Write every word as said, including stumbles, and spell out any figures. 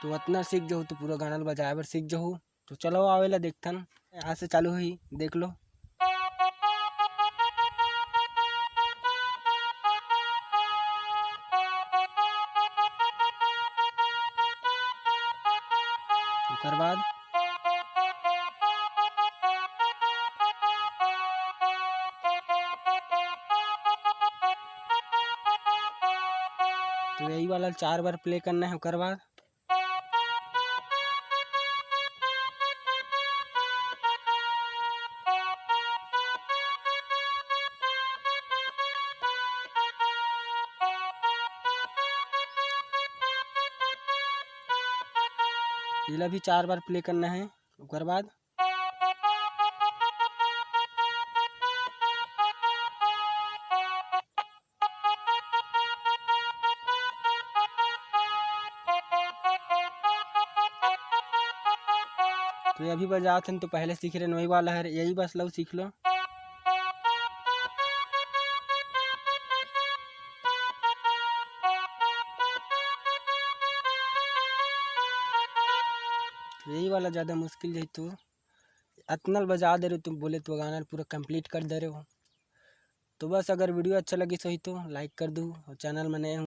तो अतना सीख जहू, तो पूरा गाना ल बजाए बर सीख जहू। तो चलो, आवेला देखथन, यहाँ से चालू होही, देख लो। ओकर बाद तो यही वाला चार बार प्ले करना है। ओकर बाद एला भी चार बार प्ले करना है। ओकर बाद तो ये अभी बजात हन, तो पहले सीख रहे वही वाला है, यही बस लो, सीख लो। यही वाला ज़्यादा मुश्किल है, तो अतनल बजा दे रहे हो, तुम बोले तो गाना पूरा कंप्लीट कर दे रहे हो। तो बस, अगर वीडियो अच्छा लगिस होही तो लाइक कर दू, और चैनल में नए हो